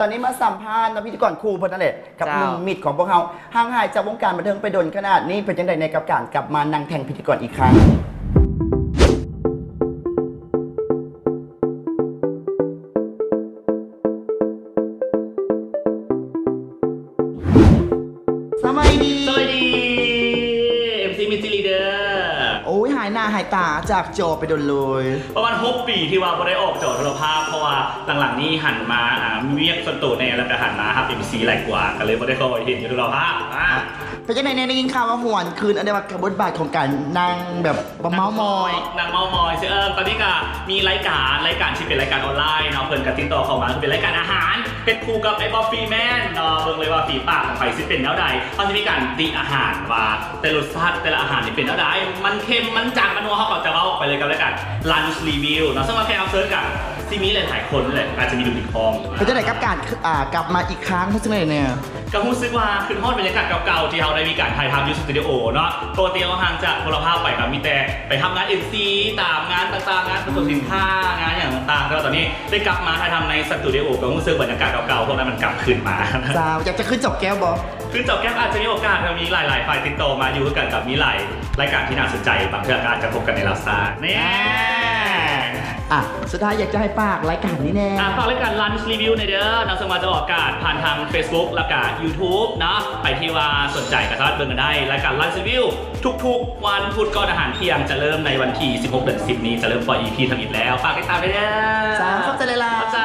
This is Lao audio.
ຕອນນີ້ມາສຳພາດເນາະ ພິທີກອນຄູ່ເພິ່ນນັ້ນແຫຼະ ກັບ ເຈົ້າ ໜຸ່ມມິດຂອງພວກເຮົາ ຫ່າງຫາຍຈາກວົງການບັນເທີງໄປດົນຂະໜາດນີ້ ເປັນຈັ່ງໃດແດ່ກັບການກັບມານັ່ງແທ່ນພິທີກອນອີກຄັ້ງ? ສະບາຍດີ ສະບາຍດີ ເອັມຊີ ມິດຈິລີເດີ. ໂອ້ຍ ຫາຍໜ້າຫາຍຕາຈາກຈໍໄປດົນເລີຍ ປະມານຫົກປີທີ່ວ່າບໍ່ໄດ້ອອກຈໍໂທລະພາບ ເພາະວ່າຫຼັງໆນີ້ຫັນມາ ອ່າ ມີວຽກສ່ວນໂຕແດ່ ແລ້ວກະຫັນມາຮັບເອັມຊີຫຼາຍກວ່າ ກະເລີຍບໍ່ໄດ້ຄ່ອຍເຫັນຢູ່ໂທລະພາບ. ອ່າ ເປັນຈັ່ງໃດແດ່ ໄດ້ຍິນຂ່າວວ່າຫວນຄືນ ອັນໃດວ່າກັບບົດບາດຂອງການນັ່ງແບບ ເວົ້າເມົາມອຍ ນັ່ງເມົາມອຍ ເຊິ່ງ ເອີ ຕອນນີ້ກະມີລາຍການ ລາຍການທີ່ເປັນລາຍການອອນລາຍເນາະ ເພິ່ນກະຕິດຕໍ່ເຂົ້າມາ ເປັນລາຍການອາຫານ ເຮັດຄູ່ກັບໄອ້ບອບຟີແມນເນາະ ເບິ່ງເລີຍວ່າຝີປາກຂອງໃຜຊິເປັນແນວໃດ. ເຮົາຊິມີການຕິອາຫານວ່າແຕ່ລົດຊາດແຕ່ລະອາຫານນີ້ເປັນແນວໃດ ມັນເຄັມ ມັນຈັງ ມັນນົວ ເຮົາກະຈະເວົ້າອອກໄປເລີຍກັບລາຍການ Lunch Review ເນາະ ເຊິ່ງວ່າແຂກຮັບເຊີນກະຊິມີຫຼາຍໆຄົນແຫຼະ ອາດຈະມີດຸນດີພ້ອມ. ເປັນຈັ່ງໃດກັບການ ອ່າ ກັບມາອີກຄັ້ງ ຮູ້ສຶກແນວໃດແດ່? ກະຮູ້ສຶກວ່າຄິດຮອດບັນຍາກາດເກົ່າໆ ທີ່ເຮົາໄດ້ມີການຖ່າຍທຳຢູ່ສະຕູດິໂອເນາະ ປົກກະຕິເຮົາຫ່າງຈາກໂທລະພາບໄປກະມີແຕ່ໄປຮັບງານເອັມຊີຕາມງານຕ່າງໆ ງານປະກວດສິນຄ້າ ງານຫຍັງຕ່າງໆ ແຕ່ວ່າຕອນນີ້ໄດ້ກັບມາຖ່າຍທຳໃນສະຕູດິໂອ ກະຮູ້ສຶກບັນຍາກາດເກົ່າໆ ພວກນັ້ນມັນກັບຄືນມາ. ເຈົ້າ ຢາກຈະຂຶ້ນຈໍແກ້ວບໍ່? ຂຶ້ນຈໍແກ້ວອາດຈະມີໂອກາດ ເຮົາມີຫຼາຍໆຝ່າຍຕິດຕໍ່ມາຢູ່ຄືກັນ ກະມີຫຼາຍລາຍການທີ່ໜ້າສົນໃຈ ບາງເທື່ອກະອາດຈະພົບກັນໃນລາວຊາດ ນີ້. ອ່າ ອ່ະ ສຸດທ້າຍຢາກຈະໃຫ້ຝາກລາຍການນີ້ແດ່. ອ່າ ຝາກລາຍການ Lunch Review ແດ່ເດີເນາະ ເຊິ່ງວ່າຈະອອກອາກາດຜ່ານທາງ Facebook ແລ້ວກະ YouTube ເນາະ ໃຜທີ່ວ່າສົນໃຈກະສາມາດເບິ່ງກັນໄດ້ ລາຍການ Lunch Review ທຸກໆວັນພຸດກ່ອນອາຫານທ່ຽງ ຈະເລີ່ມໃນວັນທີສິບຫົກ ເດືອນສິບນີ້ ຈະເລີ່ມປ່ອຍ ອີພີ ທຳອິດແລ້ວ ຝາກຕິດຕາມແດ່ເດີ. ເຈົ້າ ຂອບໃຈຫຼາຍໆ ຂອບໃຈ.